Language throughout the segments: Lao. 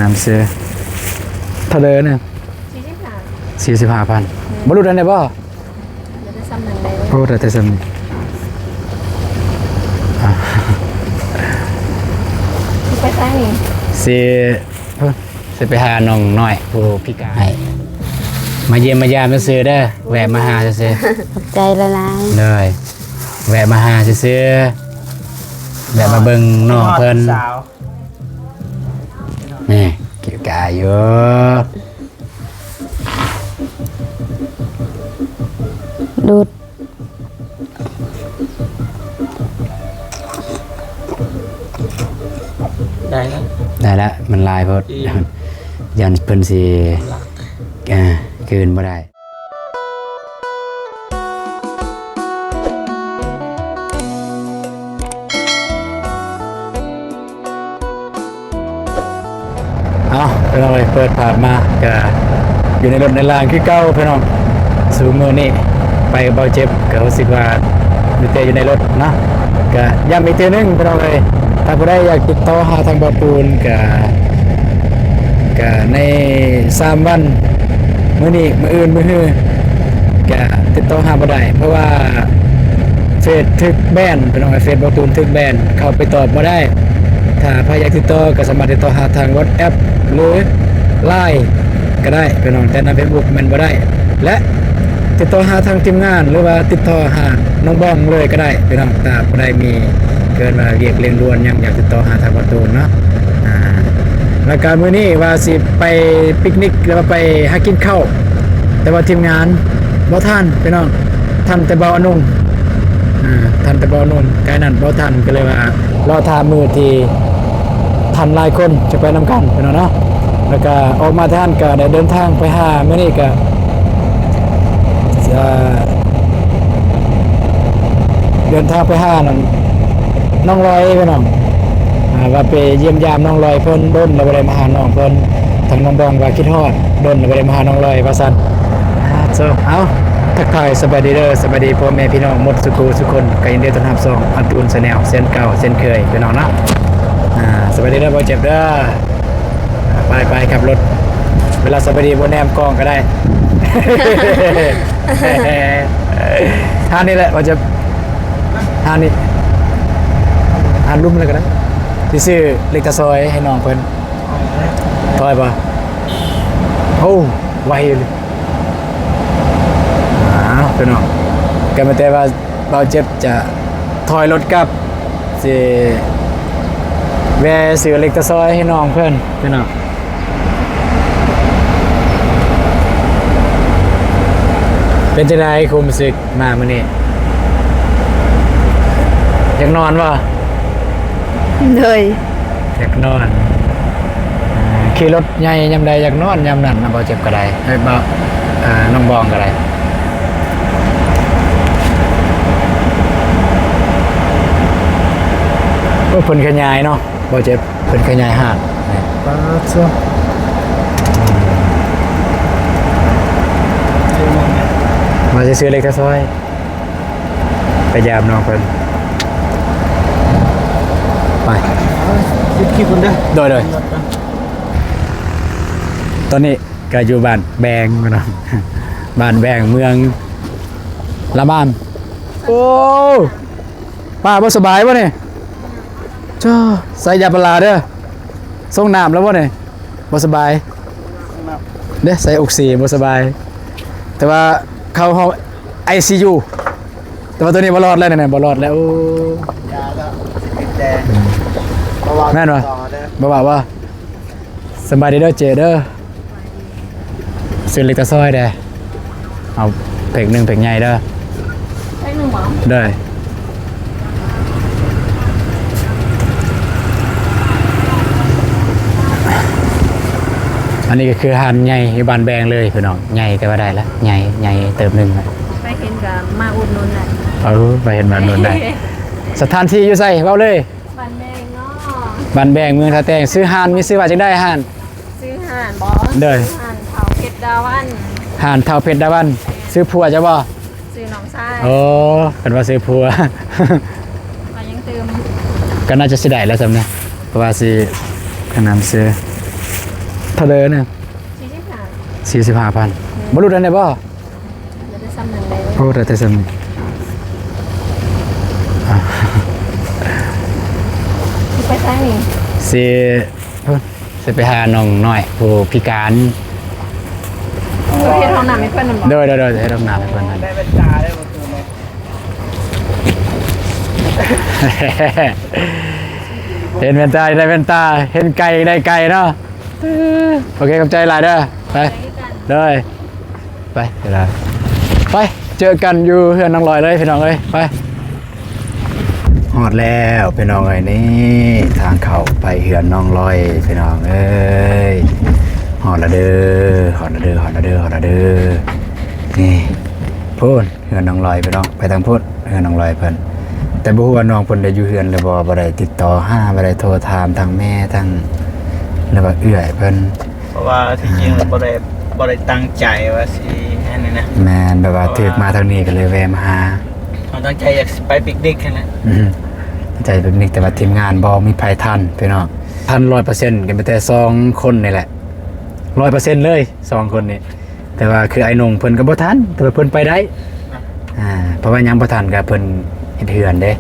ນຳຊື້ເທົ່າໃດນະ? ສີ່ສິບຫ້າ ສີ່ສິບຫ້າພັນ. ອືມ ບໍ່ຫຼຸດອັນໃດບໍ່? ເຫຼືອແຕ່ສ່ຳນັ້ນແຫຼະ. ໂອ້ ເຫຼືອແຕ່ສ່ຳນີ້. ອາ ຊິໄປໃສນີ້? ຊິ ຊິໄປຫານ້ອງນ້ອຍຜູ້ພິການ ມາຢ້ຽມມາຢາມຊື່ໆເດີ ແວະມາຫາຊື່ໆ. ຂອບໃຈຫຼາຍໆ. ໂດຍ ແວະມາຫາຊື່ໆ ແວະມາເບິ່ງນ້ອງເພິ່ນ. ນີ້ ກິນກາຢູ່ ດູດ ໄດ້ແລ້ວ ໄດ້ແລ້ວ ມັນຫຼາຍໂພດ. ຢ້ານເພິ່ນຊິ ອ່າ ກືນບໍ່ໄດ້. ເອົາ ພີ່ນ້ອງເອີຍ ເປີດພາບມາກະຢູ່ໃນລົດໃນລາງຄືເກົ່າພີ່ນ້ອງ. ຊຸມື້ນີ້ໄປກັບເບົາເຈັບ ກະຮູ້ສຶກວ່າມີແຕ່ຢູ່ໃນລົດເນາະ. ກະຢ້ຳອີກເທື່ອໜຶ່ງພີ່ນ້ອງເອີຍ ຖ້າຜູ້ໃດຢາກຕິດຕໍ່ຫາທາງເບົາຕູນ ກະ ກະໃນສາມວັນ ມື້ນີ້ ມື້ອື່ນ ມື້ຮື ກະຕິດຕໍ່ຫາບໍ່ໄດ້ ເພາະວ່າເຟສຖືກແບນ ພີ່ນ້ອງເອີຍ ເຟສເບົາຕູນຖືກແບນ ເຂົ້າໄປຕອບບໍ່ໄດ້. ຖ້າໃຜຢາກຕິດຕໍ່ກະສາມາດຕິດຕໍ່ຫາທາງວັອດແອັບ ຫຼື ລາຍ ກະໄດ້ພີ່ນ້ອງ ແຕ່ນຳເຟສບຸກແມ່ນບໍ່ໄດ້ ແລະ ຕິດຕໍ່ຫາທາງທີມງານ ຫຼືວ່າຕິດຕໍ່ຫານ້ອງບອງເລີຍກະໄດ້ພີ່ນ້ອງ ຖ້າຜູ້ໃດມີ ເກີດວ່າວຽກເລັ່ງດ່ວນຫຍັງ ຢາກຕິດຕໍ່ຫາທາງເບົາຕູນເນາະ. ອ່າ ແລ້ວກະມື້ນີ້ວ່າຊິໄປປິກນິກ ຫຼືວ່າໄປຫາກິນເຂົ້າ ແຕ່ວ່າທີມງານບໍ່ທັນພີ່ນ້ອງ ທັນແຕ່ເບົາອານຸງ ອ່າ ທັນແຕ່ເບົາອານຸງ ກາຍນັ້ນບໍ່ທັນ ກະເລີຍວ່າ ລໍຖ້າມື້ທີ່ທັນຫຼາຍຄົນຈະໄປນຳກັນພີ່ນ້ອງເນາະ. ແລ້ວກະອອກມາແຕ່ຫັ້ນກະໄດ້ເດີນທາງໄປຫາ ມື້ນີ້ກະ ເອີ ເດີນທາງໄປຫານັ້ນ ນ້ອງລອຍພີ່ນ້ອງ ອ່າ ວ່າໄປຢ້ຽມຢາມນ້ອງລອຍເພິ່ນ ດົນແລ້ວບໍ່ໄດ້ມາຫານ້ອງເພິ່ນ. ທາງນ້ອງບອງວ່າຄິດຮອດ ດົນແລ້ວບໍ່ໄດ້ມາຫານ້ອງລອຍວ່າຊັ້ນ. ອ່າ ໂຊ ເອົາ ທັກທາຍສະບາຍດີເດີ ສະບາຍດີພໍ່ແມ່ພີ່ນ້ອງໝົດສູ່ຄູ່ສູ່ຄົນ ກະຍິນດີຕ້ອນຮັບຊ່ອງອາຕູນແຊນແນວ ເຊັ່ນເກົ່າເຊັ່ນເຄີຍພີ່ນ້ອງເນາະ. ອ່າ ສະບາຍດີເດີ ເບົາເຈັບເດີ. ໄປໆ ຂັບລົດ ເວລາສະບາຍດີບໍ່ແນມກ້ອງກະໄດ້. ຮ້ານນີ້ແຫຼະວ່າຈະ ຮ້ານນີ້ ຮ້ານລຸ່ມແລ້ວກະໄດ້ ຊິຊື້ເຫຼັກຕາຊອຍໃຫ້ນ້ອງເພິ່ນ. ຖອຍບໍ່? ໂອ້ ໄວເລີຍ. ອ້າວ ພີ່ນ້ອງ ກະແມ່ນແຕ່ວ່າ ບ່າວເຈັບຈະຖອຍລົດກັບ ຊິແວ່ຊື້ເຫຼັກຕາຊອຍໃຫ້ນ້ອງເພິ່ນພີ່ນ້ອງ. ເປັນຈັ່ງໃດຄວາມຮູ້ສຶກມາມື້ນີ້? ຢາກນອນບໍ່? ໂດຍ ຢາກນອນ. ອ່າ ຂີ່ລົດໃຫຍ່ຍາມໃດຢາກນອນຍາມນັ້ນນະ ບ່າວເຈັບກະໄດ້ ເອີ ບ່າວ ອ່າ ນ້ອງບອງກະໄດ້. ໂອ້ ເພິ່ນຂະຫຍາຍເນາະ ບ່າວເຈັບ ເພິ່ນຂະຫຍາຍຮ້ານ. ປາດໂທ້ ວ່າຊິຊື້ເຫຼັກຕາຊອຍ ໄປຢາມນ້ອງເພິ່ນ. ໄປ ເຮັດຄລິບກ່ອນເດີ. ໂດຍໆ ຕອນນີ້ກະຢູ່ບ້ານແບງພີ່ນ້ອງ ບ້ານແບງ ເມືອງລະມານ. ໂອ້ ປ້າບໍ່ສະບາຍບໍ່ນີ້? ຈ້າ ໃສ່ຢາພາລາເດີ. ສົ່ງນ້ຳແລ້ວບໍ່ນີ້? ບໍ່ສະບາຍເດ້ ໃສ່ອົກຊີ ບໍ່ສະບາຍ ແຕ່ວ່າເຂົ້າຫ້ອງໄອຊີຢູ ແຕ່ວ່າໂຕນີ້ບໍ່ລອດແລ້ວນີ້ນະ ບໍ່ລອດແລ້ວ. ໂອ້ ຢ່າແລ້ວ ຊິປິດແດງ ອືມ ບໍ່ວ່າ ແມ່ນບໍ່? ບໍ່ວ່າບໍ່? ສະບາຍດີເດີເຈເດີ ຊື້ເຫຼັກຕາຊອຍແດ່ ເອົາເພັກໜຶ່ງ ເພັກໃຫຍ່ເດີ. ເພັກໜຶ່ງບໍ່? ໂດຍ. ອັນນີ້ກະຄືຮ້ານໃຫຍ່ຢູ່ບ້ານແບງເລີຍພີ່ນ້ອງ ໃຫຍ່ກະວ່າໄດ້ລະ ໃຫຍ່ ໃຫຍ່ເຕີບໜຶ່ງລະ. ໃຜເຫັນກະມາອຸດໜູນໄດ້. ເອີ ໃຜເຫັນມາອຸດໜູນໄດ້. ສະຖານທີ່ຢູ່ໃສ ເວົ້າເລີຍ. ບ້ານແບງເນາະ ບ້ານແບງ ເມືອງທ່າແຕງ. ຊື່ຮ້ານມີຊື່ວ່າຈັ່ງໃດຮ້ານ? ຊື່ຮ້ານບໍ່? ໂດຍ ຊື່ຮ້ານທ້າວເພັດດາວັນ. ຮ້ານທ້າວເພັດດາວັນ. ຊື່ຜົວເຈົ້າບໍ່? ຊື່ນ້ອງຊາຍ. ໂອ້ ຄັນວ່າຊື່ຜົວ ກະຍັງຕື່ມ ກະໜ້າຈະຊິໄດ້ແລ້ວຊ່ຳນີ້ ເພາະວ່າຊິ ອັນນັ້ນຊື່ ເທົ່າໃດນະ? ສີ່ສິບຫ້າ ສີ່ສິບຫ້າພັນ. ອືມ ບໍ່ຫຼຸດອັນໃດບໍ່? ໄດ້ແຕ່ສ່ຳນັ້ນແຫຼະ. ໂອ້ ໄດ້ແຕ່ສ່ຳນີ້. ຊິໄປໃສນີ້? ຊິ ຊິໄປຫານ້ອງນ້ອຍຜູ້ພິການ. ເຮັດຫ້ອງນ້ຳໃຫ້ເພິ່ນນັ້ນບໍ່? ໂດຍໆໆ ເຮັດຫ້ອງນ້ຳໃຫ້ເພິ່ນນັ້ນ. ໄດ້ແວ່ນຕາໄດ້ບໍ່? ເຫັນແວ່ນຕາໄດ້ແວ່ນຕາ ເຫັນໄກໄດ້ໄກເນາະ. ໂອເຄ ຂອບໃຈຫຼາຍເດີ. ໄປ ເດີ ໄປ ໄປ ເຈີກັນຢູ່ເຮືອນນ້ອງລອຍເລີຍພີ່ນ້ອງເອີຍ. ໄປ ຮອດແລ້ວພີ່ນ້ອງເອີຍ. ນີ້ທາງເຂົ້າໄປເຮືອນນ້ອງລອຍພີ່ນ້ອງເອີຍ. ຮອດລະເດີ ຮອດລະເດີ ຮອດລະເດີ ຮອດລະເດີ. ນີ້ ພຸ້ນ ເຮືອນນ້ອງລອຍພີ່ນ້ອງ ໄປທາງພຸ້ນ ເຮືອນນ້ອງລອຍເພິ່ນ. ແຕ່ບໍ່ຮູ້ວ່ານ້ອງເພິ່ນໄດ້ຢູ່ເຮືອນຫຼືບໍ່ ບໍ່ໄດ້ຕິດຕໍ່ຫາ ບໍ່ໄດ້ໂທຖາມທາງແມ່ທາງ ຫຼືວ່າເອື້ອຍເພິ່ນ. ເພາະວ່າທີ່ຈິງ ອ່າ ບໍ່ໄດ້ ບໍ່ໄດ້ຕັ້ງໃຈວ່າຊິອັນນີ້ນະ. ແມ່ນ ແບບວ່າຖືກມາທາງນີ້ກໍເລີຍແວ່ມາຫາ. ເຮົາຕັ້ງໃຈຢາກຊິໄປປິກນິກຫັ້ນແຫຼະ. ອືມ ໃຈປິກນິກ ແຕ່ວ່າທີມງານບໍ່ມີໃຜທັນພີ່ນ້ອງ. ທັນຮ້ອຍເປີເຊັນ ກໍມີແຕ່ສອງຄົນນີ້ແຫຼະ ຮ້ອຍເປີເຊັນເລີຍ ສອງຄົນນີ້. ແຕ່ວ່າຄືອ້າຍນົງເພິ່ນກໍບໍ່ທັນ ແຕ່ວ່າເພິ່ນໄປໄດ້. ອ່າ ເພາະວ່າຍັງບໍ່ທັນ ກໍເພິ່ນເຮັດເຮືອນເດ້.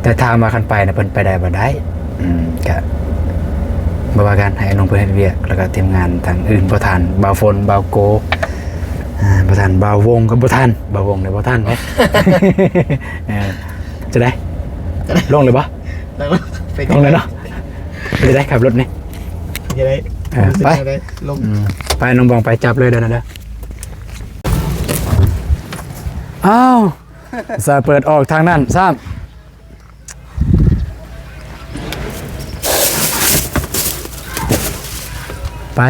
ແຕ່ຖາມວ່າຄັນໄປນະ ເພິ່ນໄປໄດ້ບໍ່? ໄດ້. ອືມ ກະບໍ່ວ່າກັນ ໃຫ້ອ້າຍນົງເພິ່ນເຮັດວຽກ ແລ້ວກໍທີມງານທາງອື່ນບໍ່ທັນ ບ່າວຝົນ ບ່າວໂກ ອ່າ ບໍ່ທັນ ບ່າວວົງກໍບໍ່ທັນ ບ່າວວົງນີ້ບໍ່ທັນເດ້. ເອີ ຈະໄດ້ ຈະໄດ້ ລົງເລີຍບໍ່? ລົງເລີຍເນາະ. ເປັນຈັ່ງໃດຂັບລົດນີ້? ຈະໄດ້ ເອີ ໄປ ລົງ ອືມ ໄປ ນ້ອງບອງໄປ ຈັບເລີຍເດີ ເດີ. ອ້າວ ສາຍເປີດອອກທາງນັ້ນຊ້ຳ. ໄປ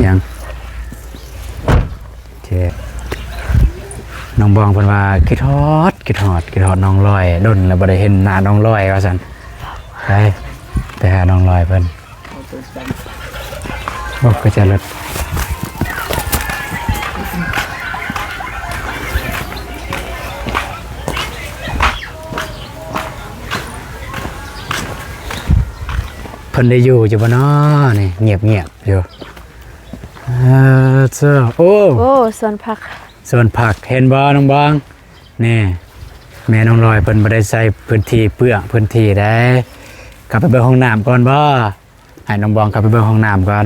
ຫຍັງ? ໂອເຄ ນ້ອງບອງເພິ່ນວ່າຄິດຮອດ ຄິດຮອດ ຄິດຮອດນ້ອງລອຍ ດົນແລ້ວບໍ່ໄດ້ເຫັນໜ້ານ້ອງລອຍວ່າຊັ້ນ. ໄປ ໄປຫານ້ອງລອຍເພິ່ນ. ໂອ້ ກໍຈະເລີດ ເພິ່ນໄດ້ຢູ່ຢູ່ບໍ່ນໍນີ້? ງຽບໆຢູ່. ເອີ ເຈົ້າ ໂອ້ ໂອ້ ສວນຜັກ ສວນຜັກ ເຫັນບໍ່ນ້ອງບອງ? ນີ້ ແມ່ນ້ອງລອຍເພິ່ນບໍ່ໄດ້ໃສ່ພື້ນທີ່ເປືອງພື້ນທີ່ໃດ. ກັບໄປເບິ່ງຫ້ອງນ້ຳກ່ອນບໍ່? ໃຫ້ນ້ອງບອງກັບໄປເບິ່ງຫ້ອງນ້ຳກ່ອນ.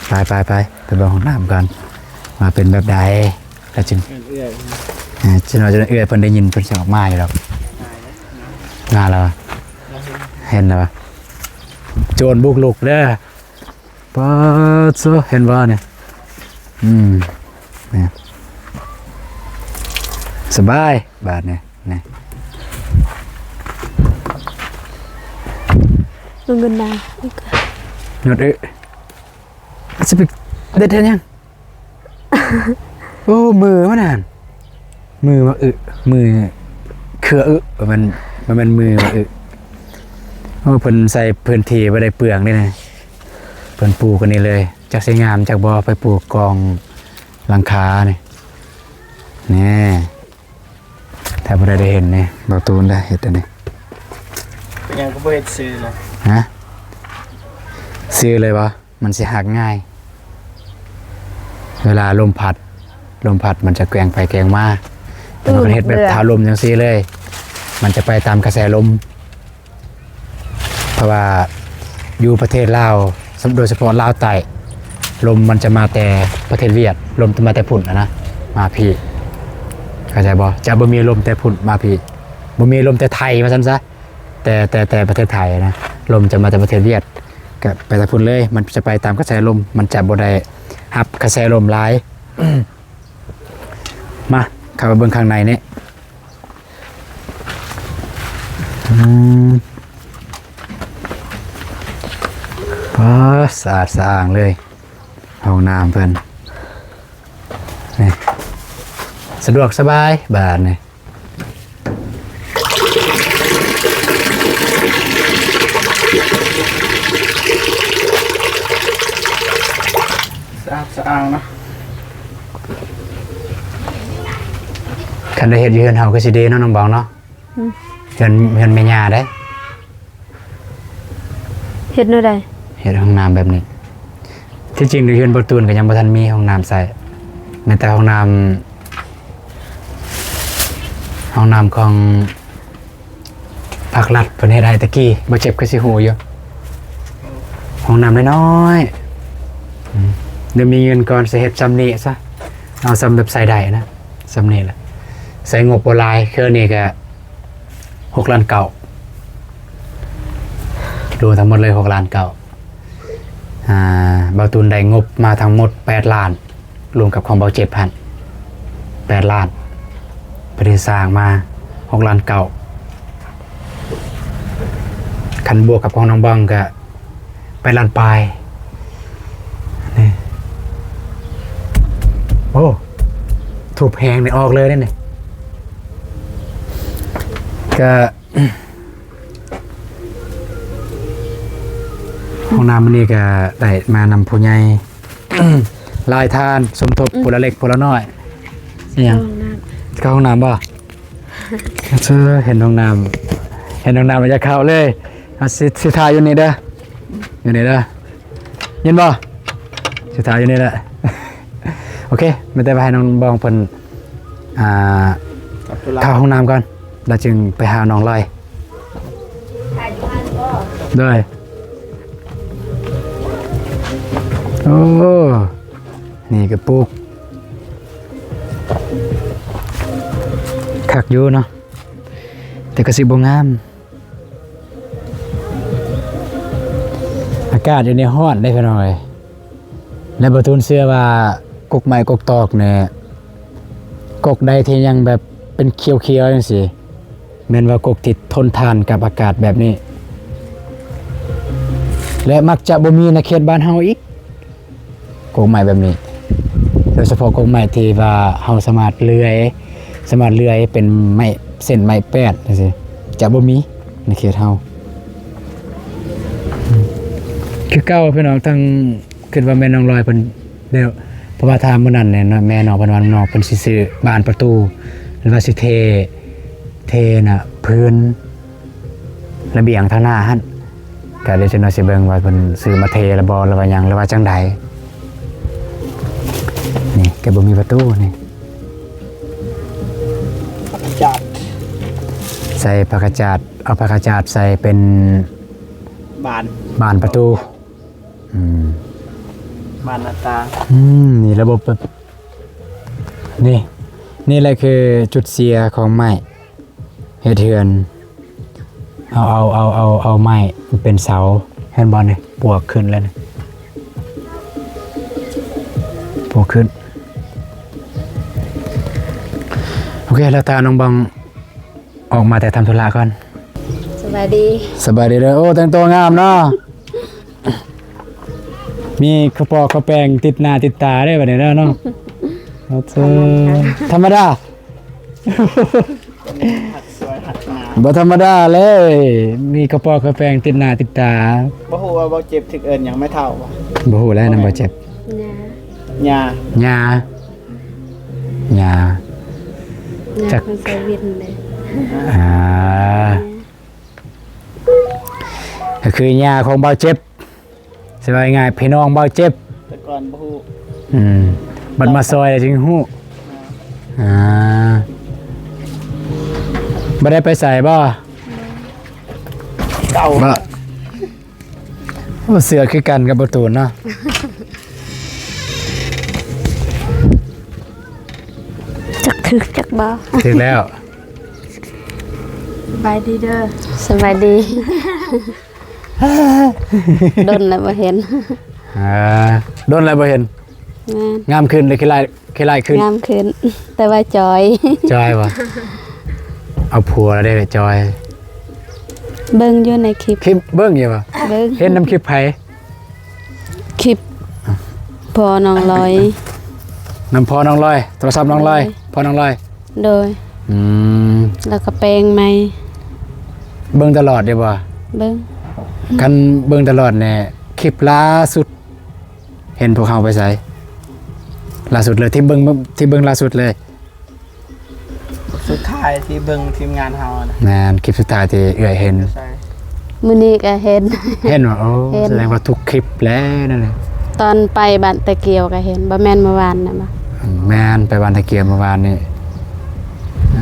ໄປ ໄປ ໄປ ໄປເບິ່ງຫ້ອງນ້ຳກ່ອນ ວ່າເປັນແບບໃດ ແລ້ວຈຶ່ງ ເອື້ອຍ ເອີ ຈັ່ງໜ້ອຍ ເອື້ອຍເພິ່ນໄດ້ຍິນ ເພິ່ນຊິອອກມາຢູ່ດອກ. ມາແລ້ວ ເຫັນແລ້ວ ໂຈນບຸກລຸກເດີ. ປາດໂທ້ ເຫັນບໍ່ນີ້? ອືມ ນີ້ ສະບາຍບາດນີ້ ນີ້ ເບິ່ງກັນນາ ຍອດເອີ ຊິໄປເດັດເຮັດຫຍັງ? ໂອ້ ມືມັນຫັ້ນ ມືໝາກອຶ ມືເຄືອອຶ ບໍ່ແມ່ນ ບໍ່ແມ່ນມືໝາກອຶ. ໂອ້ ເພິ່ນໃສ່ພື້ນທີ່ບໍ່ໄດ້ເປືອງເດ້ນະ ເພິ່ນປູກອັນນີ້ເລີຍ. ຈັກຊິງາມຈັກບໍ່ ໄປປູກກອງຫຼັງຄານີ້ ແນ່ ຖ້າຜູ້ໃດໄດ້ເຫັນນີ້ ເບົາຕູນໄດ້ເຮັດອັນນີ້. ເປັນຫຍັງກໍບໍ່ເຮັດຊື່ລະ? ຮະ? ຊື່ເລີຍບໍ່? ມັນຊິຫັກງ່າຍ ເວລາລົມພັດ ລົມພັດມັນຈະແກວ່ງໄປແກວ່ງມາ. ແຕ່ມັນກໍເຮັດແບບ ອືມ ຖ້າລົມຈັ່ງຊີ້ເລີຍ ມັນຈະໄປຕາມກະແສລົມ. ເພາະວ່າຢູ່ປະເທດລາວ ໂດຍສະເພາະລາວໃຕ້ ລົມມັນຈະມາແຕ່ປະເທດຫວຽດ ລົມຈະມາແຕ່ພຸ້ນຫັ້ນນະ ມາພີ້ ເຂົ້າໃຈບໍ່? ຈະບໍ່ມີລົມແຕ່ພຸ້ນມາພີ້ ບໍ່ມີລົມແຕ່ໄທວ່າຊັ້ນຊະ ແຕ່ ແຕ່ ແຕ່ປະເທດໄທນະ ລົມຈະມາແຕ່ປະເທດຫວຽດ ກະໄປແຕ່ພຸ້ນເລີຍ ມັນຈະໄປຕາມກະແສລົມ ມັນຈະບໍ່ໄດ້ຮັບກະແສລົມຫຼາຍ. ມາ ເຂົ້າໄປເບິ່ງຂ້າງໃນນີ້. ອືມ ປາດ ສະອາດສະອ້າງເລີຍ ຫ້ອງນ້ຳເພິ່ນນີ້ ສະດວກສະບາຍບາດນີ້. ສະອາດສະອ້າງເນາະ. ຄັນໄດ້ເຮັດຢູ່ເຮືອນເຮົາກໍຊິດີເນາະ ນ້ອງບອງເນາະ. ອືມ ເຮືອນ ເຮືອນແມ່ຍ່າເດ້. ເຮັດແນວໃດ? ເຮັດຫ້ອງນ້ຳແບບນີ້. ທີ່ຈິງຢູ່ເຮືອນບໍ່ຕູນກໍຍັງບໍ່ທັນມີຫ້ອງນ້ຳໃຊ້, ແມ່ນແຕ່ຫ້ອງນ້ຳ ຫ້ອງນ້ຳຂອງ ພາກລັດເພິ່ນເຮັດໃຫ້ແຕ່ກີ້. ບໍ່ເຈັບຄືຊິຮູ້ຢູ່ ຫ້ອງນ້ຳນ້ອຍໆ. ອືມ ດຽວມີເງິນກ່ອນ ຊິເຮັດຊ່ຳນີ້ຊະ, ເອົາຊ່ຳແບບໃຊ້ໄດ້ນະ, ຊ່ຳນີ້ແຫຼະ. ໃຊ້ງົບບໍ່ຫຼາຍ, ຄືນີ້ກະຫົກລ້ານເກົ້າ, ລວມທັງໝົດເລີຍຫົກລ້ານເກົ້າ. ອ່າ ບ່າວຕູນໄດ້ງົບມາທັງໝົດແປດລ້ານ, ລວມກັບຂອງບ່າວເຈັບຫັ້ນແປດລ້ານ, ເພິ່ນໄດ້ສ້າງມາຫົກລ້ານເກົ້າ. ຄັນບວກກັບຂອງນ້ອງບອງກະແປດລ້ານປາຍ. ນີ້ ໂອ້ ທຸບແຮງນີ້ອອກເລີຍເດ້ນີ້. ກະ ຫ້ອງນ້ຳມື້ນີ້ກະໄດ້ມານຳຜູ້ໃຫຍ່ ຫຼາຍທ່ານ ສົມທົບ ອືມ ຜູ້ລະເລັກຜູ້ລະນ້ອຍ. ອີຫຍັງ? ເຂົ້າຫ້ອງນ້ຳ ເຂົ້າຫ້ອງນ້ຳບໍ່? ເຊີ ເຫັນຫ້ອງນ້ຳ ເຫັນຫ້ອງນ້ຳແລ້ວຢາກເຂົ້າເລີຍ. ອ່ະ ຊິ ຊິຖ້າຢູ່ນີ້ເດີ ຢູ່ນີ້ເດີ. ຍິນບໍ່? ສຸດທ້າຍຢູ່ນີ້ແຫຼະ. ໂອເຄ ມີແຕ່ວ່າໃຫ້ນ້ອງບອງເພິ່ນ ອ່າ ເຂົ້າຫ້ອງນ້ຳກ່ອນ ແລ້ວຈຶ່ງໄປຫານ້ອງລອຍ. ໂດຍ. ໂອ້ ນີ້ກະປຸກ ຄັກຢູ່ເນາະ ແຕ່ກະຊິບໍ່ງາມ. ອາກາດຢູ່ນີ້ຮ້ອນເດ້ພີ່ນ້ອງເອີຍ ແລະ ບ່າວຕູນເຊື່ອວ່າກົກໄມ້ກົກຕອກນີ້ ກົກໃດທີ່ຍັງແບບເປັນຂຽວໆ ຈັ່ງຊີ້ ແມ່ນວ່າກົກທີ່ທົນທານກັບອາກາດແບບນີ້ ແລະ ມັກຈະບໍ່ມີໃນເຂດບ້ານເຮົາອີກ. ກົກໄມ້ແບບນີ້ ໂດຍສະເພາະກົກໄມ້ທີ່ວ່າເຮົາສາມາດເລື່ອຍ ສາມາດເລື່ອຍເປັນໄມ້ ເສັ້ນໄມ້ແປດຈັ່ງຊີ້ ຈະບໍ່ມີໃນເຂດເຮົາ. ຄືເກົ່າພີ່ນ້ອງ ທັງ ຄິດວ່າແມ່ນ້ອງລອຍເພິ່ນແລ້ວ ເພາະວ່າຖ້າມື້ນັ້ນແມ່ນ້ອງເພິ່ນວ່ານ້ອງເພິ່ນຊິຊື້ບານປະຕູ ຫຼືວ່າຊິເທ ເທນະພື້ນ ລະບຽງທາງໜ້າຫັ້ນ ກະເລີຍຈັ່ງວ່າຊິເບິ່ງວ່າເພິ່ນຊື້ມາເທລະບໍ່ ຫຼືວ່າຫຍັງ ຫຼືວ່າຈັ່ງໃດ. ນີ້ກະບໍ່ມີປະຕູນີ້ ຜັກກະຈາດ ໃສ່ຜັກກະຈາດ ເອົາຜັກກະຈາດໃສ່ເປັນບານ ບານປະຕູ. ອືມ ບານໜ້າຕ່າງ. ອືມ ນີ້ລະບົບແບບ ນີ້ ນີ້ແຫຼະຄືຈຸດເສຍຂອງໄມ້ ເຮັດເຮືອນ ເອົາ ເອົາ ເອົາ ເອົາ ເອົາໄມ້ເປັນເສົາ ເຫັນບໍ່ນີ້ ປວກຂຶ້ນແລ້ວນີ້ ປວກຂຶ້ນ. ໂອເຄ ແລ້ວຖ້ານ້ອງບອງອອກມາແຕ່ທຳທຸລະກ່ອນ. ສະບາຍດີ ສະບາຍດີເດີ. ໂອ້ ແຕ່ງຕົວງາມເນາະ ມີຂະປອກຂະແປງຕິດໜ້າຕິດຕາເດ້ບັດນີ້ເນາະ. ທຳມະດາ ທຳມະດາ ບໍ່ທຳມະດາເລີຍ ມີຂະປອກຂະແປງຕິດໜ້າຕິດຕາ. ບໍ່ຮູ້ວ່າບໍ່ເຈັບຖືກເອີ້ນຫຍັງ ແມ່ເຖົ້າບໍ່? ບໍ່ຮູ້ແລ້ວນຳບໍ່ເຈັບ. ຍ່າ ຍ່າ ຍ່າ ຍ່າ ຍ່າ ຈັກ ຂອງສາວວິນເດ້. ອ່າ ກະຄືຍ່າຂອງບ່າວເຈັບ ຊິວ່າງ່າຍໆ ພີ່ນ້ອງບ່າວເຈັບ ແຕ່ກ່ອນບໍ່ຮູ້. ອືມ ບັດມາຊ່ອຍແລ້ວຈຶ່ງຮູ້. ອ່າ ບໍ່ໄດ້ໄປໃສບໍ່? ເກົ່າ ບໍ່ ໂອ້ ເສື້ອຄືກັນກັບບໍ່ຕູນເນາະ. ຈັກຖືກຈັກບໍ່ ຖືກແລ້ວ. ສະບາຍດີເດີ ສະບາຍດີ. ດົນແລ້ວບໍ່ເຫັນ ອ່າ ດົນແລ້ວບໍ່ເຫັນ. ແມ່ນ ງາມຂຶ້ນ ຫຼື ຂີ້ຮ້າຍ ຂີ້ຮ້າຍຂຶ້ນ? ງາມຂຶ້ນ ແຕ່ວ່າຈ່ອຍ ຈ່ອຍບໍ່? ເອົາຜົວແລ້ວເດ້ຈ່ອຍ. ເບິ່ງຢູ່ໃນຄລິບ ຄລິບເບິ່ງຢູ່ບໍ່? ເບິ່ງ ເຫັນນຳຄລິບໃຜ? ຄລິບພໍ່ນ້ອງລອຍ ນຳພໍ່ນ້ອງລອຍ ໂທລະສັບນ້ອງລອຍ ໂດຍ ພໍ່ນ້ອງລອຍ. ໂດຍ. ອືມ ແລ້ວກໍແປງໃໝ່. ເບິ່ງຕະຫຼອດຢູ່ບໍ່? ເບິ່ງ. ຄັນເບິ່ງຕະຫຼອດນີ້ ຄລິບລ່າສຸດເຫັນພວກເຮົາໄປໃສ? ລ່າສຸດເລີຍ ທີ່ເບິ່ງ ທີ່ເບິ່ງລ່າສຸດເລີຍ. ສຸດທ້າຍທີ່ເບິ່ງທີມງານເຮົານະ. ແມ່ນ ຄລິບສຸດທ້າຍທີ່ເອື້ອຍເຫັນ ຢູ່ໃສ? ມື້ນີ້ກໍເຫັນ. ເຫັນບໍ່? ໂອ້ ເຫັນ. ສະແດງວ່າທຸກຄລິບແຫຼະນັ້ນແຫຼະ. ຕອນໄປບ້ານຕາກຽວກໍເຫັນ, ບໍ່ແມ່ນມື້ວານນະບໍ່? ແມ່ນ, ໄປບ້ານຕາກຽວມື້ວານນີ້. ເອີ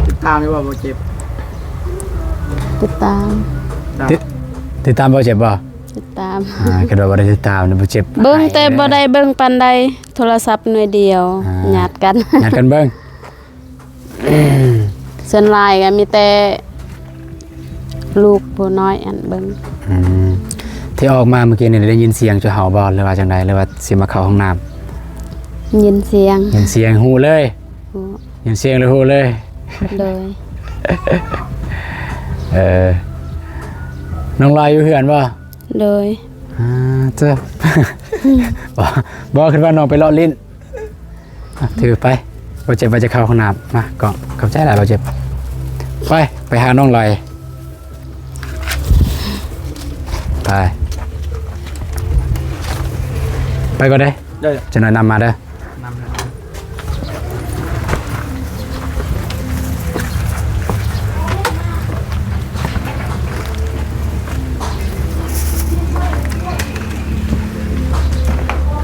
ຕິດຕາມຢູ່ບໍ່ ບໍ່ເຈັບ? ຕິດຕາມ. ຕິດ ຕິດຕາມບໍ່ເຈັບບໍ່? ຕິດຕາມ. ອ່າ ຄິດວ່າບໍ່ໄດ້ຕິດຕາມນະ ບໍ່ເຈັບ. ເບິ່ງແຕ່ບໍ່ໄດ້ເບິ່ງປານໃດ, ໂທລະສັບໜ່ວຍດຽວ. ອ່າ ຍາດກັນ ຍາດກັນເບິ່ງ. ສ່ວນຫຼາຍກໍມີແຕ່ລູກຜູ້ນ້ອຍອັນເບິ່ງ. ອືມ ທີ່ອອກມາເມື່ອກີ້ນີ້ໄດ້ຍິນສຽງເຈົ້າເຮົາບໍ່ ຫຼືວ່າຈັ່ງໃດ ຫຼືວ່າຊິມາເຂົ້າຫ້ອງນ້ຳ? ຍິນສຽງ. ຍິນສຽງ ຮູ້ເລີຍ? ຮູ້. ຍິນສຽງແລ້ວຮູ້ເລີຍ? ໂດຍ. ເອີ ນ້ອງລອຍຢູ່ເຮືອນບໍ່? ໂດຍ. ອ່າ ເຈົ້າ ບໍ່ ບໍ່ ຄິດວ່ານ້ອງໄປເລາະຫຼິ້ນ. ອ່ະ ຖືໄປ ບໍ່ເຈັບວ່າຈະເຂົ້າຫ້ອງນ້ຳ. ມາ ກໍຂອບໃຈຫຼາຍ ບໍ່ເຈັບ. ໄປ ໄປຫານ້ອງລອຍ. ໄປ ໄປກ່ອນເດີ້. ໄດ້ ຈັກໜ່ອຍນຳມາເດີ້. ນຳເລີຍ.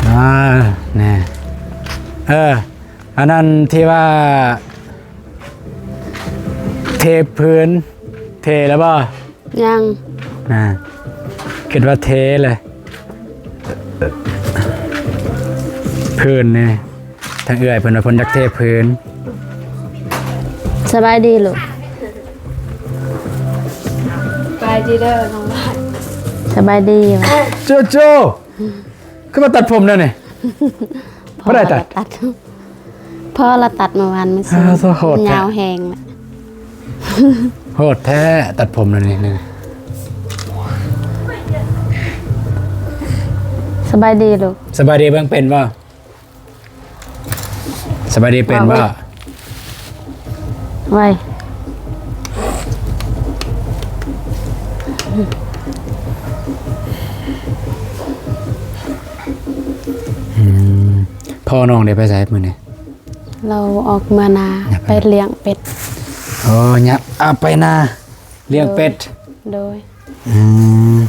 ອ່າ ແນ່ ເອີ ອັນນັ້ນທີ່ວ່າເທພື້ນ ເທແລ້ວບໍ່? ຍັງ. ອ່າ ຄິດວ່າເທເລີຍ ພື້ນນີ້. ທາງເອື້ອຍເພິ່ນວ່າເພິ່ນຢາກເທພື້ນ. ສະບາຍດີລູກ. ສະບາຍດີເດີນ້ອງບາດ. ສະບາຍດີຫວາ? ໂຈໂຈ ຄືມາຕັດຜົມແນວນີ້? ບໍ່ໄດ້ຕັດ. ພໍລະຕັດ ພໍລະຕັດມື້ວານມື້ຊືນ. ອ້າວ ໂຫດແທ້. ຍາວແຮງ. ໂຫດແທ້ ຕັດຜົມແນວນີ້. ສະບາຍດີລູກ. ສະບາຍດີເບິ່ງເປັນບໍ່? ສະບາຍດີເປັນບໍ່? ໄວ. ອືມ ພໍ່ນ້ອງໄດ້ໄປໃສມື້ນີ້? ລາວອອກເມືອນາ ໄປລ້ຽງເປັດ. ອໍ ຍາມ ອາ ໄປນາລ້ຽງເປັດ. ໂດຍ. ອືມ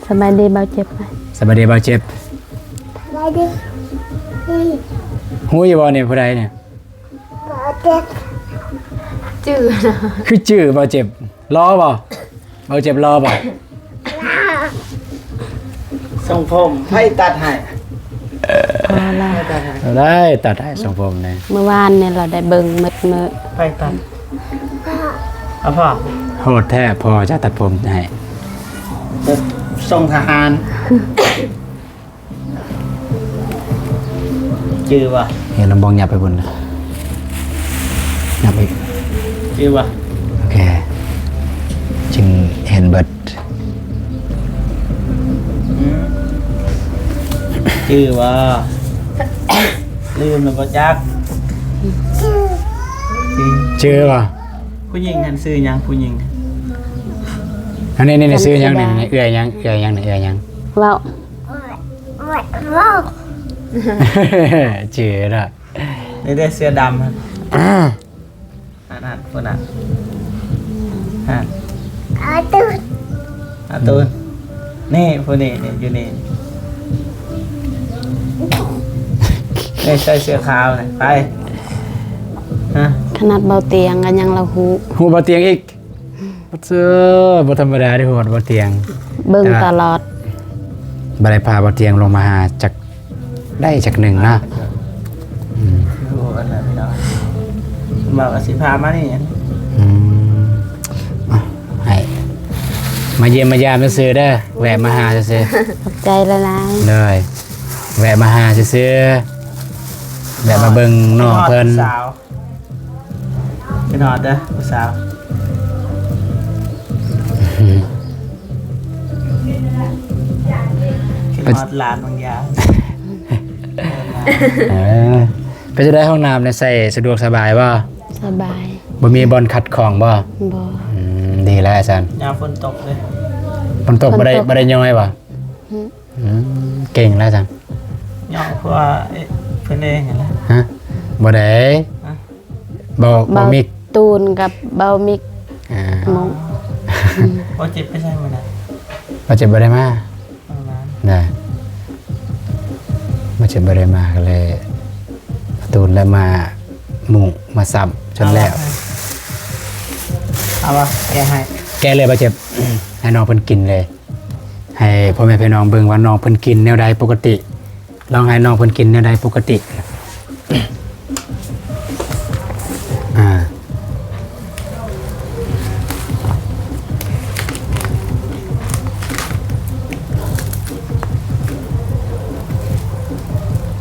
ສະບາຍດີບ່າວເຈັບ. ສະບາຍດີບ່າວເຈັບ. ສະບາຍດີ. ຮູ້ຢູ່ບໍ່ນີ້ຜູ້ໃດນີ້? ບ່າວເຈັບ. ຈື່ນະ. ຄືຈື່ບ່າວເຈັບ? ຫຼໍ່ບໍ່? ບ່າວເຈັບຫຼໍ່ບໍ່? ຊົງຜົມໃຜຕັດໃຫ້? ພໍ່ລະ ໃຜຕັດໃຫ້? ໄດ້ຕັດໃຫ້ຊົງຜົມນີ້. ມື້ວານນີ້ລາວໄດ້ເບິ່ງໝົດມື້. ໃຜຕັດ? ອາ ພໍ່. ໂຫດແທ້ ພໍ່ຈະຕັດຜົມໃຫ້. ສົ່ງທະຫານ. ຈື່ບໍ່? ເຫັນລຳບອງຫຍັບໄປພຸ້ນນະ ຫຍັບອີກ. ຈື່ບໍ່? ໂອເຄ ຈຶ່ງເຫັນເບິດ. ອືມ ຈື່ບໍ່? ລືມແລ້ວບໍ່ຈັກ. ຈື່ບໍ່? ຜູ້ຍິງຫັ້ນຊື່ຫຍັງ? ຜູ້ຍິງ ອັນນີ້ ນີ້ຊື່ຫຍັງ? ນີ້ເອື້ອຍຫຍັງ? ເອື້ອຍຫຍັງ? ນີ້ເອື້ອຍຫຍັງ? ເວົ້າ ຈື່ລະ. ນີ້ເດ້ເສື້ອດຳຫັ້ນ. ອືມ ຫັ້ນໆ ພຸ້ນນະ ຫັ້ນ ອາຕູນ ອາຕູນ. ນີ້ ຜູ້ນີ້ ນີ້ ຢູ່ນີ້ ນີ້ໃສ່ເສື້ອຂາວນີ້. ໄປ ຮະ ຂະໜາດເບົາຕຽງກໍຍັງລາວຮູ້. ຮູ້ເບົາຕຽງອີກ? ບໍ່ເຊື່ອ ບໍ່ທຳມະດາເດ້ ຮອດບໍ່ຕຽງ ເບິ່ງຕະຫຼອດ. ບໍ່ໄດ້ພາບໍ່ຕຽງລົງມາຫາຈັກ ໄດ້ຈັກໜຶ່ງເນາະ. ອືມ ໂອ້ ອັນນັ້ນເນາະ ເວົ້າວ່າຊິພາມານີ້. ອືມ ອ່ະ ໃຫ້ມາຢ້ຽມມາຢາມຊື່ໆເດີ ແວະມາຫາຊື່ໆ. ຂອບໃຈຫຼາຍໆ. ໂດຍ ແວະມາຫາຊື່ໆ ແວະມາເບິ່ງນ້ອງເພິ່ນ. ຄິດຮອດເດີຜູ້ສາວ. ຄິດຮອດຫຼານບາງຢ່າງ. ເອີ ເປັນຈັ່ງໃດຫ້ອງນ້ຳນີ້ ໃຊ້ສະດວກສະບາຍບໍ່? ສະບາຍ. ບໍ່ມີບ່ອນຂັດຂ້ອງບໍ່? ບໍ່. ອືມ ດີແລ້ວຊັ້ນ. ຍາມຝົນຕົກເດ້. ຝົນຕົກບໍ່ໄດ້ ບໍ່ໄດ້ຍ້ອຍບໍ່? ອືມ ເກັ່ງແລ້ວຊັ້ນ. ຍ້ອນເພາະວ່າ ເອີ ເພິ່ນເອງຫັ້ນແຫຼະ. ຮະ? ບໍ່ໄດ້. ຮະ? ເບົາ ເບົາ ເບົາມິກ ເບົາຕູນກັບເບົາມິກ. ເອີ ໂມງ ບໍ່ເຈັບໄປໃສມື້ນັ້ນ? ບໍ່ເຈັບບໍ່ໄດ້ມາ ເອີ ນະ ບໍ່ເຈັບບໍ່ໄດ້ມາ ກໍເລີຍປະຕູນແລ້ວມາມຸງມາຊຳຈົນແລ້ວ. ເອົາບໍ່? ແກະໃຫ້ ແກະເລີຍບໍ່ເຈັບ ໃຫ້ນ້ອງເພິ່ນກິນເລີຍ ໃຫ້ພໍ່ແມ່ພີ່ນ້ອງເບິ່ງວ່ານ້ອງເພິ່ນກິນແນວໃດປົກກະຕິ. ລອງໃຫ້ນ້ອງເພິ່ນກິນແນວໃດປົກກະຕິ ອາ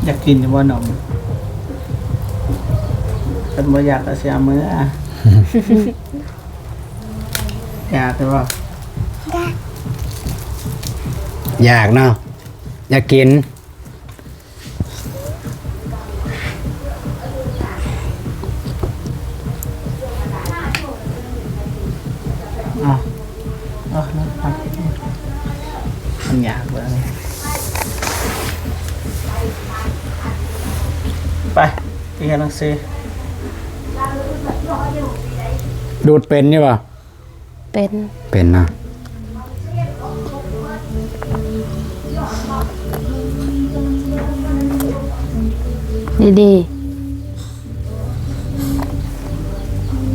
ຢາກກິນຢູ່ບໍ່ນົມ? ຄັນບໍ່ຢາກກໍຊິເອົາເມືອ. ຢາກຢູ່ບໍ່? ຢາກເນາະ ຢາກກິນ. ເອົາ ເອົາ ມັນຍາກເບິ່ງ ໄປ ຮຽນໜັງສື. ດູດເປັນຢູ່ບໍ່? ເປັນ ເປັນນະ ດີໆ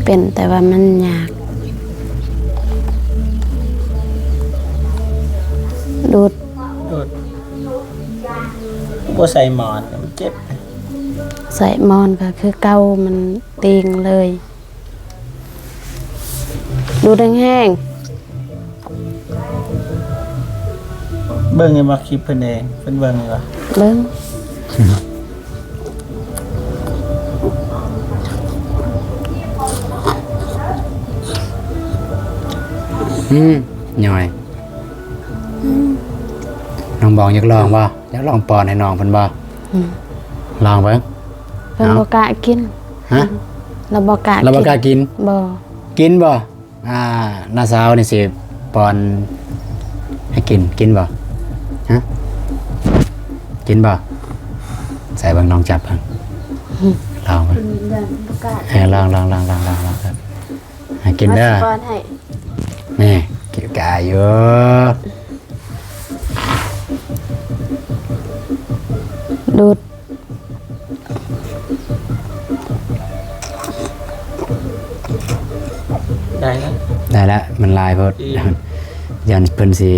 ເປັນ ແຕ່ວ່າມັນຍາກ ດູດ ດູດ ບໍ່ໃສ່ໝອນ ມັນເຈັບ ໃສ່ໝອນກໍຄືເກົ່າ ມັນຕີງເລີຍ. ດູດແຮງໆ. ເບິ່ງຢູ່ບໍ່ ຄລິບເພິ່ນເອງ ເພິ່ນເບິ່ງຢູ່ບໍ່? ເບິ່ງ. ອືມ ຍ່ອຍ. ອືມ ນ້ອງບອງຢາກລອງບໍ່? ຢາກລອງປ້ອນໃຫ້ນ້ອງເພິ່ນບໍ່? ອືມ ລອງເບິ່ງ. ເພິ່ນ ເອົ້າ ບໍ່ກ້າກິນ. ຮະ? ລາວບໍ່ກ້າ ລາວບໍ່ກ້າກິນ. ກິນບໍ່? ກິນບໍ່? ອ່າ ນ້າສາວນີ້ຊິປ້ອນໃຫ້ກິນ. ກິນບໍ່? ຮະ? ກິນບໍ່? ໃສ່ເບິ່ງ ລອງຈັບເບິ່ງ. ອືມ ລອງເບິ່ງ. ເອີ ລອງ ລອງ ລອງ ລອງ ລອງ ລອງ. ໃຫ້ກິນເດີ ຊິປ້ອນໃຫ້. ນີ້ ກິນກາຢູ່ ດູດ. ໄດ້ແລ້ວ ໄດ້ແລ້ວ ມັນຫຼາຍໂພດ. ຢ້ານເພິ່ນຊິ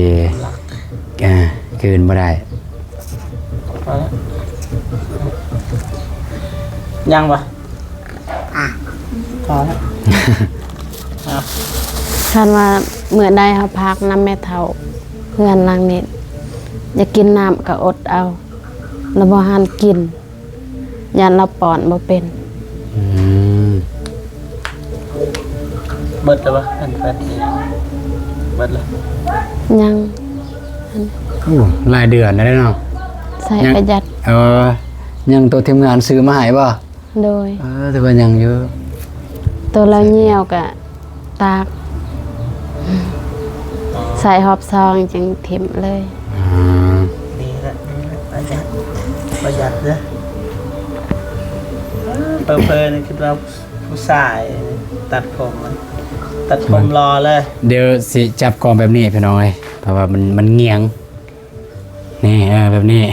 ອ່າ ກືນບໍ່ໄດ້. ພໍແລ້ວ ຍັງບໍ່? ພໍແລ້ວ. ຄັນວ່າມື້ໃດເຮົາພັກນຳແມ່ເຖົ້າເຮືອນຫຼັງນີ້ ຢາກກິນນ້ຳກໍອົດເອົາ ລະບໍ່ຫັນກິນ ຢ້ານລາວປ້ອນບໍ່ເປັນ. ອືມ ເບິດແລ້ວບໍ່? ອັນແຟດນີ້ເບິດແລ້ວ? ຍັງ. ໂອ້ ຫຼາຍເດືອນແລ້ວເນາະ ໃຊ້ປະຢັດ. ເອີ ຍັງໂຕທີມງານຊື້ມາໃຫ້ບໍ່? ໂດຍ. ເອີ ຖືວ່າຍັງຢູ່. ໂຕລາວຍ່ຽວກະຕາກ ໃສ່ຮອບສອງຈຶ່ງຖິ້ມເລີຍ. ອືມ ດີລະ ປະຢັດ ປະຢັດເດີ. ເຜີໆ ຄິດວ່າຜູ້ຊາຍຕັດຜົມ ຕັດຜົມຫຼໍ່ເລີຍ. ດຽວຊິຈັບກ້ອງແບບນີ້ພີ່ນ້ອງເອີຍ ເພາະວ່າມັນ ມັນງຽງ. ນີ້ ເອີ ແບບນີ້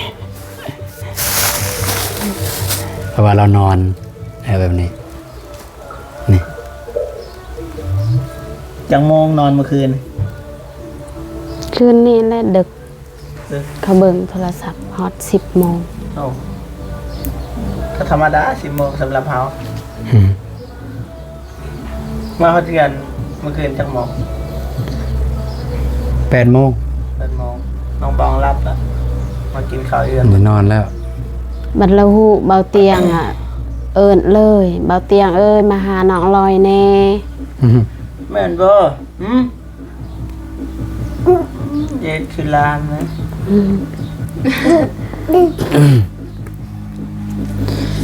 ເພາະວ່າລາວນອນ ເອີ ແບບນີ້ ນີ້. ຈັກໂມງນອນມື້ຄືນ? ຄືນນີ້ແຫຼະ ດຶກ ເອີ ເຂົາເບິ່ງໂທລະສັບຮອດສິບໂມງ. ໂອ້ ກໍທຳມະດາ ສິບໂມງສຳລັບເຮົາ. ອືມ. ມາຮອດເຮືອນມື້ຄືນຈັກໂມງ? ແປດໂມງ. ແປດໂມງ ນ້ອງບອງຫຼັບລະ ມາກິນເຂົ້າເຮືອນ ໄດ້ນອນແລ້ວ. ບັດລາວຮູ້ ເບົາຕຽງອະ ເອີ້ນເລີຍ ເບົາຕຽງເອີຍ ມາຫານ້ອງລອຍແດ່. ອືມ ແມ່ນບໍ່? ຫື? ເຈັດຄືຫຼານນະ. ອືມ.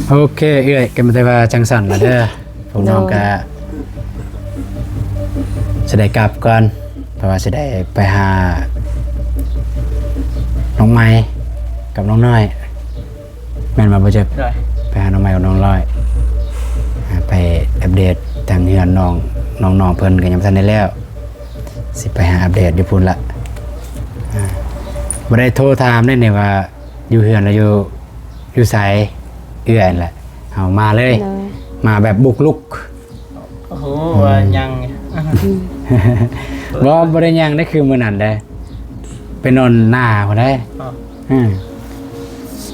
ໂອເຄ ເອື້ອຍ ກໍມີແຕ່ວ່າຈັ່ງຊັ້ນລະເດີ. ພວກນ້ອງ ໂດຍ ກະຊິໄດ້ກັບກ່ອນ ເພາະວ່າຊິໄດ້ໄປຫານ້ອງໃໝ່ກັບນ້ອງນ້ອຍ. ແມ່ນບໍ່ ບໍ່ເຈັບ? ໂດຍ. ໄປຫານ້ອງໃໝ່ກັບນ້ອງລອຍ ໄປອັບເດດທາງເຮືອນນ້ອງ ນ້ອງໆເພິ່ນກໍຍັງບໍ່ທັນໄດ້ແລ້ວ ຊິໄປຫາອັບເດດຢູ່ພຸ້ນລະ. ອ່າ ບໍ່ໄດ້ໂທຖາມເດ້ນີ້ວ່າຢູ່ເຮືອນລະຢູ່ ຢູ່ໃສ ເອື້ອຍຫັ້ນແຫຼະ. ເຮົາມາເລີຍ ໂດຍ ມາແບບບຸກລຸກ. ໂອ້ໂຫ ອືມ ວ່າຍັງ ອືມ ບໍ່ ບໍ່ໄດ້ຍັງເດ້ ຄືມື້ນັ້ນເດ້ ໄປນອນນາພຸ້ນເດ້. ອໍ ອືມ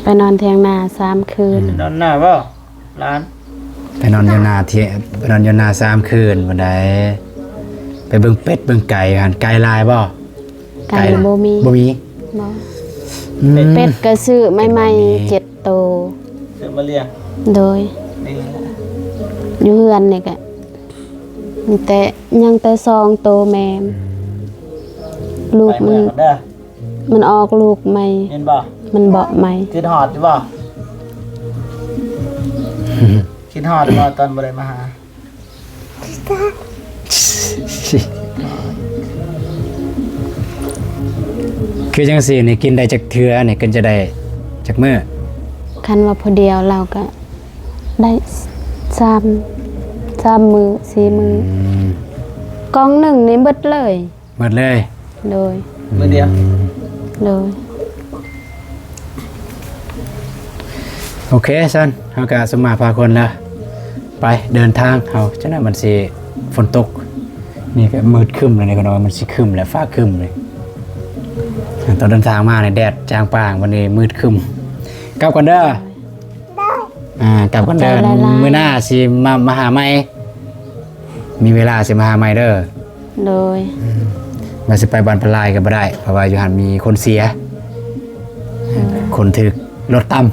ໄປນອນຖຽງນາສາມຄືນ. ອືມ ໄປນອນນາບໍ່ ຫຼານ? ໄປນອນຢູ່ນາ ໄປນອນຢູ່ນາສາມຄືນພຸ້ນໃດ. ໄປເບິ່ງເປັດເບິ່ງໄກ່ຫັ້ນ. ໄກ່ຫຼາຍບໍ່? ໄກ່ ໄກ່ບໍ່ມີ ບໍ່ມີ ບໍ່ ອືມ ເປັດກໍຊື້ໃໝ່ໆ ເຈັດໂຕ. ຊື້ມາລ້ຽງ ໂດຍ ນີ້ແຫຼະ ຢູ່ເຮືອນນີ້ກະມີແຕ່ ຍັງແຕ່ສອງໂຕແມ່. ອືມ ລູກມັນ ໄປເມືອກ່ອນເດີ ມັນອອກລູກໃໝ່ ແມ່ນບໍ່? ມັນເບາະໃໝ່. ຄິດຮອດຢູ່ບໍ່? ຄິດຮອດຢູ່ບໍ່ ຕອນບໍ່ໄດ້ມາຫາ? ຄືຈັ່ງຊີ້ນີ້ ກິນໄດ້ຈັກເທື່ອນີ້ ກິນຈະໄດ້ຈັກມື້? ຄັນວ່າຜູ້ດຽວລາວກະໄດ້ສາມ ສາມມື້ ສີ່ມື້. ອືມ ກ່ອງໜຶ່ງນີ້ເບິດເລີຍ. ເບິດເລີຍ ໂດຍ ມື້ດຽວ ອືມ ໂດຍ. ໂອເຄຊັ້ນ ເຮົາກະສົມມາພາຄົນລະ ໄປເດີນທາງເຮົາ ຈັ່ງນັ້ນມັນຊິຝົນຕົກ. ນີ້ກະມືດຄຶ້ມແລ້ວນີ້ ກະນ້ອຍມັນຊິຄຶ້ມແລ້ວ ຟ້າຄຶ້ມເລີຍ. ຕອນເດີນທາງມານີ້ແດດຈ້າງປາງ ບັດນີ້ມືດຄຶ້ມ. ກັບກ່ອນເດີ. ອ່າ ກັບກ່ອນເດີ ຂອບໃຈຫຼາຍໆ ມື້ໜ້າຊິມາ ມາຫາໃໝ່ ມີເວລາຊິມາຫາໃໝ່ເດີ. ໂດຍ ອືມ ວ່າຊິໄປບ້ານປະລາຍກໍບໍ່ໄດ້ ເພາະວ່າຢູ່ຫັ້ນມີຄົນເສຍ ອືມ ຄົນຖືກລົດຕຳ.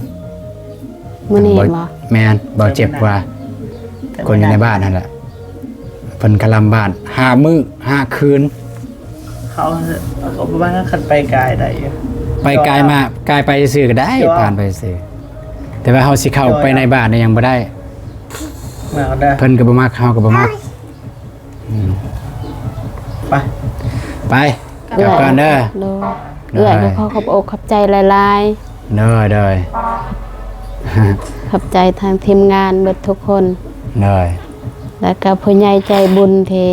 ມື້ນີ້ບໍ່? ແມ່ນ ບໍ່ເຈັບວ່າ ຄົນຢູ່ໃນບ້ານຫັ້ນແຫຼະ ເພິ່ນກະລຳບ້ານຫ້າມື້ຫ້າຄືນ. ເຮົາ ເຮົາກໍບໍ່ວ່າ ຄັນໄປກາຍໄດ້ຢູ່ ໄປກາຍມາ ກາຍໄປຊື່ໆກໍໄດ້ ແຕ່ວ່າ ຜ່ານໄປຊື່ ແຕ່ວ່າເຮົາຊິເຂົ້າໄປໃນບ້ານນີ້ຍັງບໍ່ໄດ້ ເມືອກ່ອນເດີ ເພິ່ນກໍບໍ່ມັກ ເຮົາກໍບໍ່ມັກ. ອືມ ໄປ ໄປ ກັບກ່ອນເດີ. ໂດຍ ໂດຍ ເອື້ອຍກໍຂໍຂອບອົກຂອບໃຈຫຼາຍໆ. ໂດຍ ໂດຍ ຂອບໃຈທາງທີມງານເບິດທຸກຄົນ. ໂດຍ ແລ້ວກໍຜູ້ໃຫຍ່ໃຈບຸນທີ່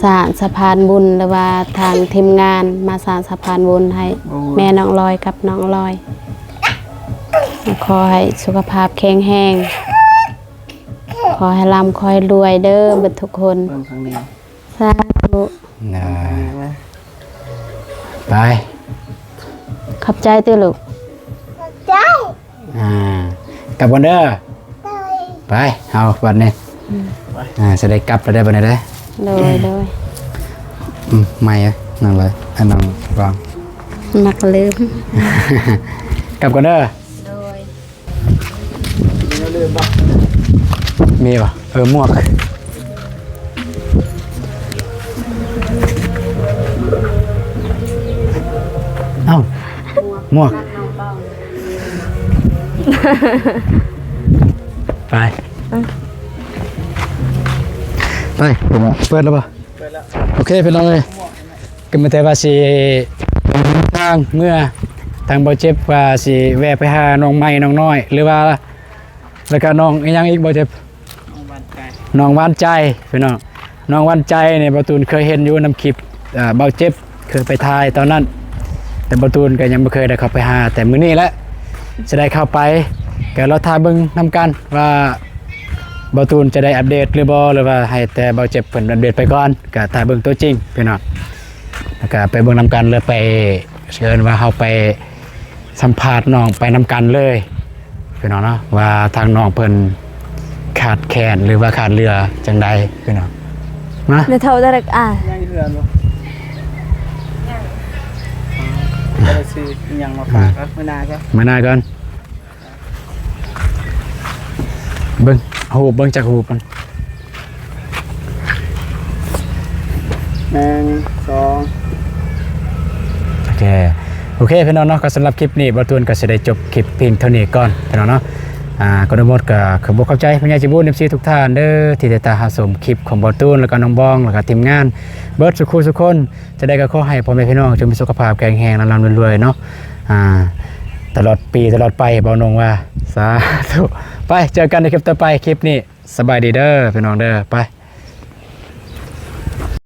ສ້າງສະພານບຸນ ຫຼືວ່າທາງທີມງານມາສ້າງສະພານບຸນໃຫ້ ໂອ້ຍ ແມ່ນ້ອງລອຍກັບນ້ອງລອຍ. ຂໍໃຫ້ສຸຂະພາບແຂງແຮງ ຂໍໃຫ້ລ່ຳ ຂໍໃຫ້ລວຍເດີເບິດທຸກຄົນ. ເບິ່ງທາງນີ້ ສາທຸ. ນະ ໄປ ຂອບໃຈຕິລູກ. ອ່າ ກັບກ່ອນເດີ. ໂດຍ ໄປ ເຮົາບັດນີ້ ອືມ ອ່າ ຊິໄດ້ກັບແລ້ວເດີບັດນີ້ເດີ. ໂດຍ ໂດຍ ອືມ ໄມ້ເອີຍ ນັ່ງເລີຍ ອັນນັ້ນວາງ ມັກລືມ. ກັບກ່ອນເດີ. ໂດຍ ມີບໍ່? ເອີ ໝວກ ເອົ້າ ໝວກ ໄປ ໄປ ເປີດແລ້ວບໍ່? ເປີດແລ້ວ ໂອເຄ ພີ່ນ້ອງເອີຍ ກໍມີແຕ່ວ່າຊິທາງເມືອ ທາງບໍ່ເຈັບວ່າຊິແວ່ໄປຫານ້ອງໃໝ່ນ້ອງນ້ອຍ ຫຼືວ່າ ແລ້ວກໍນ້ອງອີ່ຫຍັງອີກບໍ່ເຈັບ? ນ້ອງຫວານໃຈ ນ້ອງຫວານໃຈພີ່ນ້ອງ. ນ້ອງຫວານໃຈນີ້ ບ່າວຕູນເຄີຍເຫັນຢູ່ນຳຄລິບ ເອີ ບ່າວເຈັບເຄີຍໄປຖ່າຍຕອນນັ້ນ ແຕ່ບ່າວຕູນກໍຍັງບໍ່ເຄີຍໄດ້ເຂົ້າໄປຫາ ແຕ່ມື້ນີ້ແຫຼະ ຈະໄດ້ເຂົ້າໄປ ກໍລໍຖ້າເບິ່ງນຳກັນວ່າບ່າວຕູນຈະໄດ້ອັບເດດຫຼືບໍ່ ຫຼືວ່າໃຫ້ແຕ່ບ່າວເຈັບເພິ່ນອັບເດດໄປກ່ອນ ກໍຖ້າເບິ່ງຕົວຈິງພີ່ນ້ອງ. ແລ້ວກໍໄປເບິ່ງນຳກັນ ຫຼືໄປ ເຊີນວ່າເຮົາໄປ ສຳພາດນ້ອງໄປນຳກັນເລີຍພີ່ນ້ອງເນາະ ວ່າທາງນ້ອງເພິ່ນຂາດແຄນ ຫຼືວ່າຂາດເຫຼືອຈັ່ງໃດພີ່ນ້ອງນະ. ແມ່ເຖົ້າຕະເລັກອາ ຍັງເຮືອນບໍ່? ບໍ່ໄດ້ຊື້ຫຍັງມາຝາກ ອືມ ມື້ໜ້າຊະ ມື້ໜ້າກ່ອນ. ເບິ່ງຮູບ ເບິ່ງຈັກຮູບມັນ ໜຶ່ງ ສອງ ໂອເຄ ໂອເຄ ພີ່ນ້ອງເນາະ. ກໍສຳລັບຄລິບນີ້ ບ່າວຕູນກໍຊິໄດ້ຈົບຄລິບພຽງເທົ່ານີ້ກ່ອນພີ່ນ້ອງເນາະ. ອ່າ ກ່ອນອື່ນໝົດກໍຂອບອົກຂອບໃຈຜູ້ໃຫຍ່ໃຈບຸນ ເອັຟຊີ ທຸກທ່ານເດີ ທີ່ຕິດຕາມຮັບຊົມຄລິບຂອງບ່າວຕູນ ແລ້ວກໍນ້ອງບອງ ແລ້ວກໍທີມງານເບິດສູ່ຄູ່ສູ່ຄົນ. ຈັ່ງໃດກໍຂໍໃຫ້ພໍ່ແມ່ພີ່ນ້ອງຈົ່ງມີສຸຂະພາບແຂງແຮງ ລ່ຳໆລວຍໆເນາະ ອ່າ ຕະຫຼອດປີຕະຫຼອດໄປ ບ່າວນົງວ່າ ສາທຸ. ໄປ ເຈີກັນໃນຄລິບຕໍ່ໄປ. ຄລິບນີ້ ສະບາຍດີເດີພີ່ນ້ອງເດີ ໄປ.